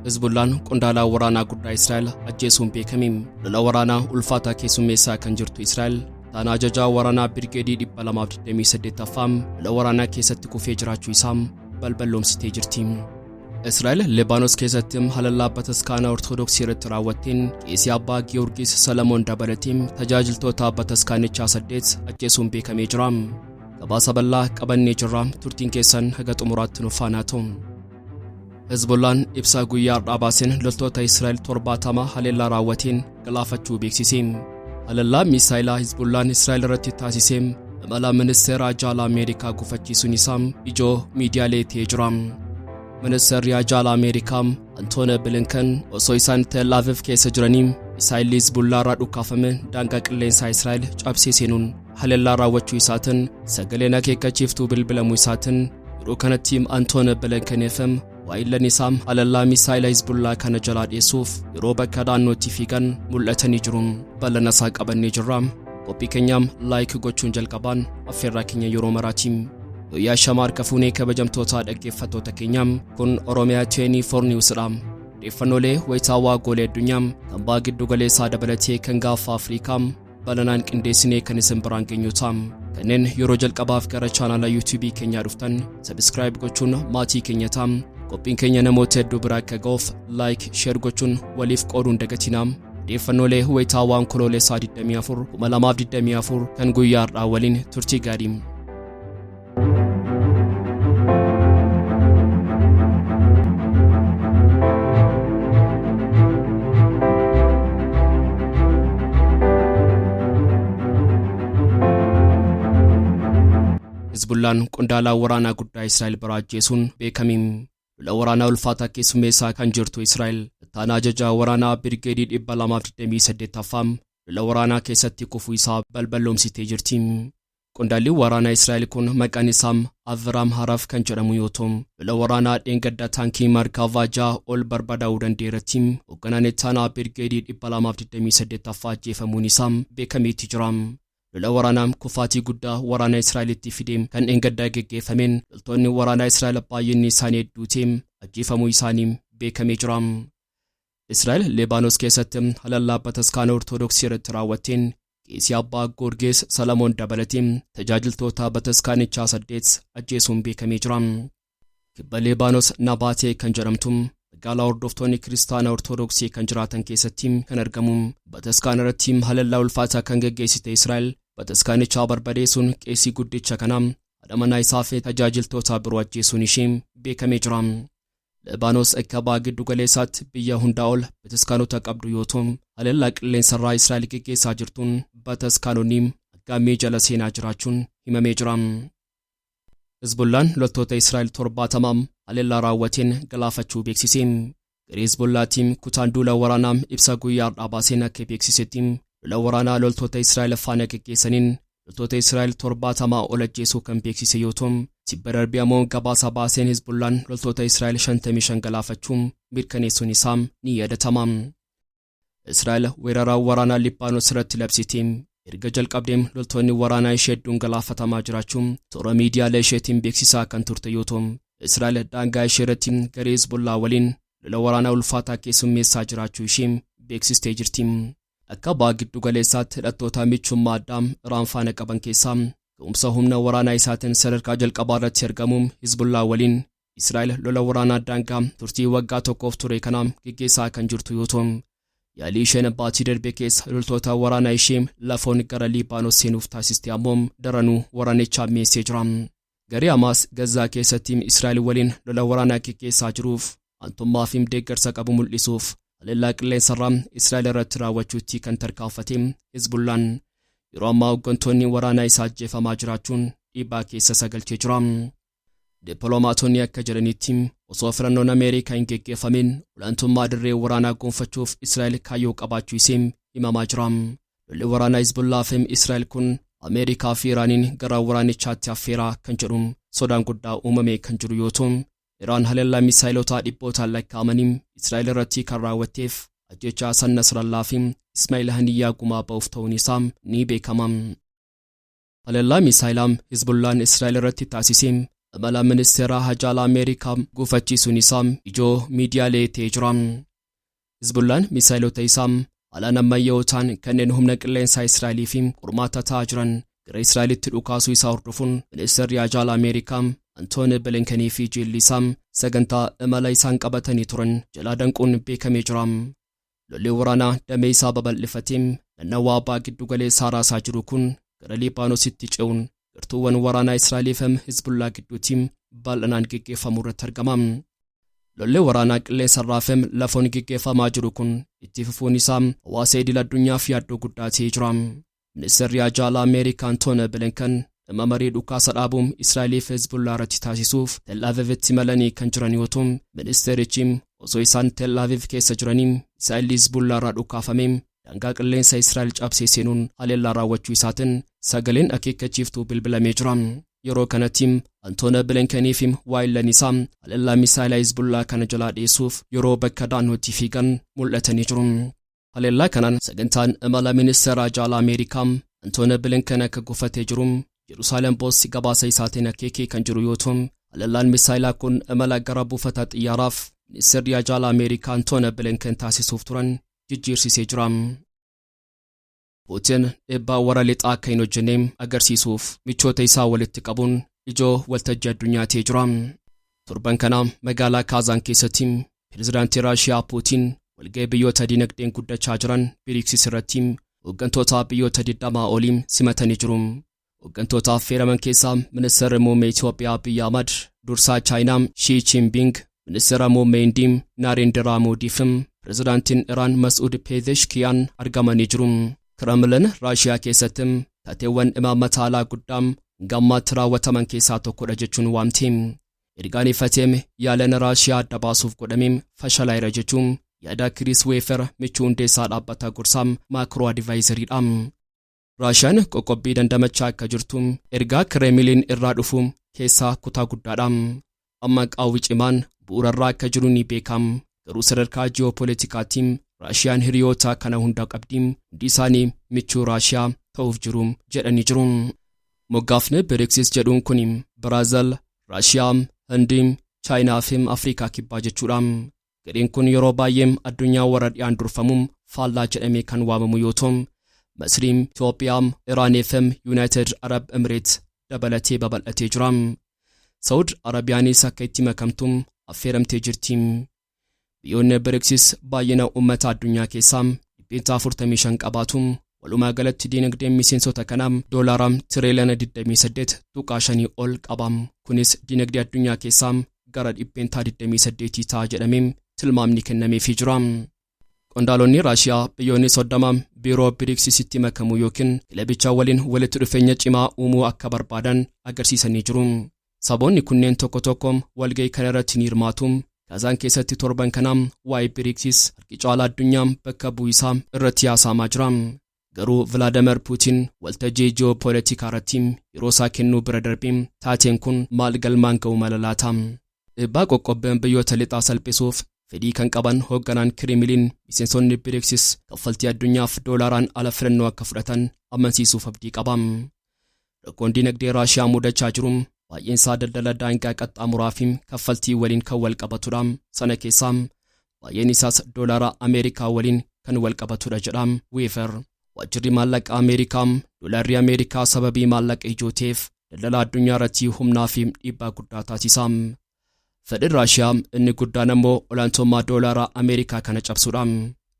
Hizbullaan qondaalaa waraanaa guddaa Israa'el ajjeesuun beekame. Lola waraanaa ulfaataa keessummeessaa kan jirtu Israa'el taanaa ajajaa waraanaa Birgeedii 228ffaa lola waraanaa keessatti kufee jiraachuu isaa balballoomsitee jirti. Israa'el Libaanos keessatti halallaa bataskaana Ortodoksii irratti raawwatteen qeesii Abbaa Giyoorgis Salamoon dabalatee tajaajiltoota bataskaanichaa 8 ajjeesuun beekamee jira. Gabaasa bal'aa qabannee jirra, turtiin keessan haga xumuraatti nu faana ta'u. Hezbollaan ibsa guyyaa har'aa baaseen loltoota Israa'el 70 haleellaa raawwateen galaafachuu beeksise. Haleellaa miisaayilaa Hezbollaan Israa'el irratti taasisee imala ministeera jaalaa Ameerikaa gufachiisuun isaa ijoo miidiyaalee ta'ee jira. Ministeerri jaalaa Ameerikaa Antooni Bilinkan osoo isaan Tel Aviv keessa jiranii misaayilli Hezbollaa irraa dhukaafame daangaa qilleensaa Israa'el cabsee seenuun haleellaa raawwachuu isaatiin sagaleen akeekkachiiftuu bilbilamuu isaatiin yeroo kanatti Antooni Bilinkaniif waa'illan isaa haleellaa misaayila Hezbollaa kana jalaa dhiyeessuuf yeroo bakka naannootti fiigan mul'atanii jiru. Bal'ina isaa qabannee jirra. Qophii keenyaam like gochuun jalqabaan affeerraa keenya yeroo maraati. Guyyaa shamaa harka fuunee kabajamtoota dhaggeeffattoota keenyaam, kun Oromiyaa 24 Newsdha. Odeeffannoolee wayitaawaa goolee addunyaa kan baha giddu galeessaa dabalatee kan gaafa Afrikaa balanaan qindeessinee kan isin biraan geenyu ta'a. Kanneen yeroo jalqabaaf gara chaanaala YouTube keenyaa dhuftan subscribe gochuun maatii keenya ta'a. Qophiin keenya namoota hedduu bira akka ga'uuf like, share gochuun waliif qooduun dagatinaa. Odeeffannoolee wayitaawaa Onkoloolessaa 24 2024 kan guyyaa har'aa waliin turtii gaarii. Hizbullaan qondaalaa waraanaa guddaa Israa'el biraa ajjeesuun beekame. Lola waraanaa ulfaataa keessummeessaa kan jirtu Israa'el ittaanaa ajajaa waraanaa Birgeedii 228ffaa lola waraanaa keessatti kufuu isaa balballoomsitee jirti. Qondaalli waraanaa Israa'el kun maqaan isaa Aviraam Haraf kan jedhamu yoo ta'u, lola waraanaa dheengadda taankii Markaavaa 6 ol barbadaa'uu danda'eeratti hoogganaan ittaanaa Birgeedii 228ffaa ajjeefamuun isaa beekameetti jira. Lola waraanaa kufaatii guddaa waraana Israa'elitti fide kan dheengaddaa geggeeffameen loltoonni waraanaa Israa'el baay'inni isaanii hedduu ta'e ajjeefamuu isaanii beekamee jira. Israa'el Libaanos keessatti halallaa bataskaana Ortodoksii irratti raawwatteen qeesii Abbaa Goorgees Salamoon dabalatee tajaajiltoota bataskaanichaa 8 ajjeesuun beekamee jira. Kibba Libaanos Nabaatee kan jedhamtu magaalaa hordoftoonni kiristaana Ortodoksii kan jiraatan keessatti kan argamu bataskaana irratti halallaa ulfaataa kan geggeessite Israa'el bataskaanichaa barbadeessuun qeesii guddicha kana, haadha manaa isaa fi tajaajiltoota biroo ajjeesuun ishee beekamee jira. Libaanos akka baha giddu galeessaatti biyya hundaa ol bataskaanota qabdu yoo ta'u, haleellaa qilleensarraa Israa'el geggeessaa jirtuun bataskaanonni aggaammii jala seenaa jiraachuun himamee jira. Hizbullaan loltoota Israa'el 70 haleellaa raawwateen galaafachuu beeksise. Garee Hizbullaatiin kutaan duula waraanaa ibsa guyyaa har'aa baaseen akka beeksisetti lola waraanaa loltoota Israa'el faana geggeessaniin loltoota Israa'el 70 ol ajjeesuu kan beeksise yoo ta'u, tibba darbee ammoo gabaasa baaseen Hizbullaan loltoota Israa'el 55 galaafachuu mirkaneessuun isaa ni yaadatama. Israa'el weerara waraanaa Libaanos irratti labsitee erga jalqabdee loltoonni waraanaa ishee hedduun galaafatamaa jiraachuu toora miidiyaalee isheetiin beeksisaa kan turte yoo ta'u, Israa'el daangaa ishee irratti garee Hizbullaa waliin lola waraanaa ulfaataa keessummeessaa jiraachuu ishee beeksistee jirti. Akka baha giddu galeessaatti hidhattoota michummaa addaa Iraan faana qaban keessaa ga'umsa humna waraanaa isaatiin sadarkaa jalqabaa irratti argamu Hizbullaa waliin Israa'el lola waraanaa daangaa turtii waggaa tokkoof ture kana geggeessaa kan jirtu yoo ta'u, yaalii isheen baatii darbe keessa loltoota waraanaa ishee lafoon gara Liibaanos seenuuf taasiste ammoo daranuu waraanichaa mi'eessee jira. Garee Hamaas Gazaa keessatti Israa'el waliin lola waraanaa geggeessaa jiruuf aantummaa fi deeggarsa qabu mul'isuuf haleellaa qilleensarraa Israa'el irratti raawwachuutti kan tarkaanfate Hizbullaan yeroo ammaa hooggantoonni waraanaa isaa ajjeefamaa jiraachuun dhiibbaa keessa isa galchee jira. Dippiloomaatonni akka jedhanitti osoo filannoon Ameerikaa hin geggeeffamin olaantummaa dirree waraanaa gonfachuuf Israa'el kaayyoo qabaachuu ishee himamaa jira. Lolli waraanaa Hizbullaa fi Israa'el kun Ameerikaa fi Iraaniin gara waraanichaatti affeeraa kan jedhu sodaan guddaa uumame kan jiru yoo ta'u, Iraan haleellaa misaayilota dhibbootaan lakkaa'amanii Israa'el irratti kan raawwatteef ajjeechaa Hasan Nasrallaa fi Ismaa'il Haniyyaa gumaa ba'uuf ta'uun isaa ni beekama. Haleellaa misaayilaa Hizbullaan Israa'el irratti taasise Imala ministeera haajaa alaa Ameerikaa gufachiisuun isaa ijoo miidiyaalee ta'ee jira. Hizbullaan misaayilota isaa haalaan ammayyaa'oo ta'an kanneen humna qilleensaa Israa'elii fi qormaata ta'aa jiran gara Israa'elitti dhukaasuu isaa hordofuun ministeerri haajaa alaa Ameerikaa Antooni Bilinkanii fi jilli isaa sagantaa imala isaan qabatanii turan jalaa danquun beekamee jira. Lolli waraanaa damee isaa babal'ifatee naannawaa baha giddu galeessaa raasaa jiru kun gara Libaanoositti ce'uun gartuuwwan waraanaa Israa'elii fi Hizbullaa gidduutti bal'inaan geggeeffamuu irratti argama. Lolli waraanaa qilleensarraa fi lafoon geggeeffamaa jiru kun itti fufuun isaa hawaasa idil addunyaaf yaaddoo guddaa ta'ee jira. Ministeerri haajaa alaa Ameerikaa Antooni Bilinkan dhimma marii dhukaasa dhaabuu Israa'elii fi Hizbullaa irratti taasisuuf Tel Avivitti imalanii kan jiran yoo ta'u, ministeerichi osoo isaan Tel Aviv keessa jiranii misaa'illi Hizbullaa irraa dhukaafamee daangaa qilleensa Israa'el cabsee seenuun haleellaa raawwachuu isaatiin sagaleen akeekkachiiftuu bilbilamee jira. Yeroo kanatti Antooni Bilinkanii fi waayillan isaa haleellaa misaa'ila Hizbullaa kana jalaa dhiyeessuuf yeroo bakka daannootti fiigan mul'atanii jiru. Haleellaa kanaan sagantaan imala ministeera haajaa alaa Ameerikaa Antooni Bilinkan akka gufatee jiru Yerusaalem Post gabaasa isaatiin akeekee kan jiru yoo ta'u, haleellaan misaa'ilaa kun imala gara buufata xiyyaaraaf ministeerri haajaa alaa Ameerikaa Antooni Bilinkan taasisuuf turan jijjiirsisee jira. Puutiin dhiibbaa warra lixaa akka hin hojjenne agarsiisuuf michoota isaa walitti qabuun ijoo waltajjii addunyaa ta'ee jira. Torban kana magaalaa Kaazaan keessatti pirezidaantii Raashiyaa Puutiin walga'ii biyyoota dinagdeen guddachaa jiran Biriiksis irratti hooggantoota biyyoota 20 olii simatanii jiru. Hooggantoota affeeraman keessaa ministeerri muummee Itoophiyaa Abiyyi Ahmad, dursaa Chaayinaa Shii Jinping, ministeera muummee Hindii Naarendiraa Moodii fi pirezidaantiin Iraan Mas'uud Pezeshkiyaan argamanii jiru. Kremlin Raashiyaa keessatti taateewwan imaammata alaa guddaa hanga ammaatti raawwataman keessaa tokkodha jechuun waamti. Ergaan ifateem yaalan Raashiyaa adda baasuuf godhamee fashalaa'eera jechuun yaada Kiriis Weefer, michuu hundeessaa dhaabbata gorsaa Macro Advisoriidha. Raashiyaan qoqqobbii dandamachaa akka jirtu ergaa Kireemiliin irraa dhufu keessaa kutaa guddaadha. Amma qaawwi cimaan bu'uurarraa akka jiru ni beekam. Garuu sadarkaa ji'oopoolitikaatti Raashiyaan hiriyoota kana hunda qabdi. Hundi isaanii michuu Raashiyaa ta'uuf jiru jedhanii jiru. Moggaafni Biriksis jedhuun kun Biraazil, Raashiyaa, Hindii, Chaayinaa fi Afrikaa Kibbaa jechuudha. Gareen kun yeroo baay'ee addunyaa warra dhiyaan durfamu faallaa jedhamee kan waamamu yoo ta'u, Masriin, Itoophiyaa, Iraanii fi Yuunaayitid Arab Emirates dabalatee babal'atee jira. Saawud Arabiyaanis akka itti makamtu affeeramtee jirti. Biyyoonni Biriksis baay'ina uummata addunyaa keessaa 45% qabaatu. Walumaa galatti dinagdeen miseensota kanaa doolaara tireeliyoona 28.5 ol qaba. Kunis dinagdee addunyaa keessaa gara 28% ta'a jedhamee tilmaamni kennameefii jira. Qondaalonni Raashiyaa biyyoonni 30 biiroo Biriiksisitti makamuu yookiin kilabicha waliin walitti dhufeenya cimaa uumuu akka barbaadan agarsiisanii jiru. Saboonni kunneen tokko tokko walga'ii kana irratti ni hirmaatu. Kaazaan keessatti torban kana waa'ee Biriiksis harki caalaa addunyaa bakka bu'isaa irratti haasa'amaa jira. Garuu Vilaadimir Puutiin waltajjii ji'oopoolitikaa irratti yeroo isaa kennuu bira darbee taateen kun maal galmaan ga'uu mala laata? Dhiibbaa qoqqobbiin biyyoota lixaa salphisuuf fedhii kan qaban hoogganaan Kireemiliin miseensonni Biriiksis kaffaltii addunyaaf doolaaraan ala filannoo akka fudhatan amansiisuuf abdii qaba. Rakkoon dinagdee Raashiyaa mudachaa jiru baay'een isaa daldala daangaa qaxxaamuraa fi kaffaltii waliin kan wal qabatudha. Sana keessaa baay'een isaas doolaara Ameerikaa waliin kan wal qabatudha jedha Weefer. Waajjirri maallaqa Ameerikaa doolaarri Ameerikaa sababii maallaqa ijoo ta'eef daldala addunyaa irratti humnaa fi dhiibbaa guddaa taasisa. Fedhiin Raashiyaa inni guddaan ammoo olaantummaa doolaara Ameerikaa kana cabsuudha.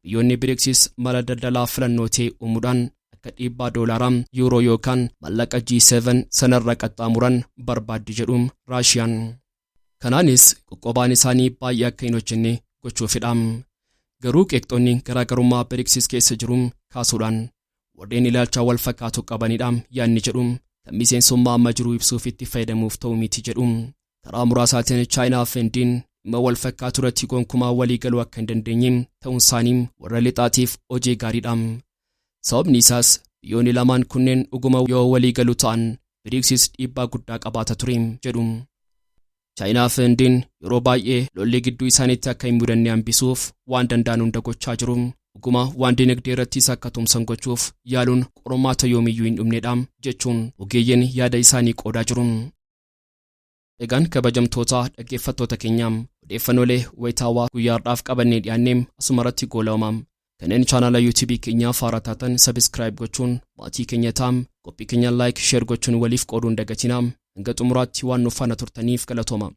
Biyyoonni Biriiksis mala daldalaa filannoo ta'e uumuudhaan akka dhiibbaa doolaaraa, yuuroo yookaan maallaqa G7 sanarra qaxxaamuran barbaaddi jedhu Raashiyaan. Kanaanis qoqqobaan isaanii baay'ee akka hin hojjenne gochuufidha. Garuu qeeqxonni garaagarummaa Biriiksis keessa jiru kaasuudhaan warreen ilaalcha wal fakkaatu qabanidha yaadni jedhu kan miseensummaa amma jiru ibsuuf itti fayyadamuuf ta'u miti jedhu. Karaa muraasaatiin Chaayinaa fi Hindiin dhimma wal fakkaatu irratti gonkumaa walii galuu akka hin dandeenye ta'uun isaanii warra lixaatiif hojii gaariidha. Sababni isaas biyyoonni lamaan kunneen dhuguma yoo walii galu ta'an Biriiksis dhiibbaa guddaa qabaata ture jedhu. Chaayinaa fi Hindiin yeroo baay'ee lolli gidduu isaaniitti akka hin mudanne hambisuuf waan danda'an hunda gochaa jiru. Dhuguma waan dinagdee irrattis akka tumsan gochuuf yaaluun qormaata yoomiyyuu hin dhumnedha jechuun ogeeyyiin yaada isaanii qoodaa jiru. Egaan kabajamtoota dhaggeeffattoota keenyaam, odeeffannoolee wayitaawaa guyyaadhaaf qabannee dhiyaanneem asumarratti goolabamaam. Kanneen chaanaala YouTube keenyaa haaraa taatan subscribe gochuun maatii keenya ta'am. Qophii keenya like, share gochuun waliif qooduun dagatinaa. Hanga xumuraatti waan nuuf faana turtaniif galatooma.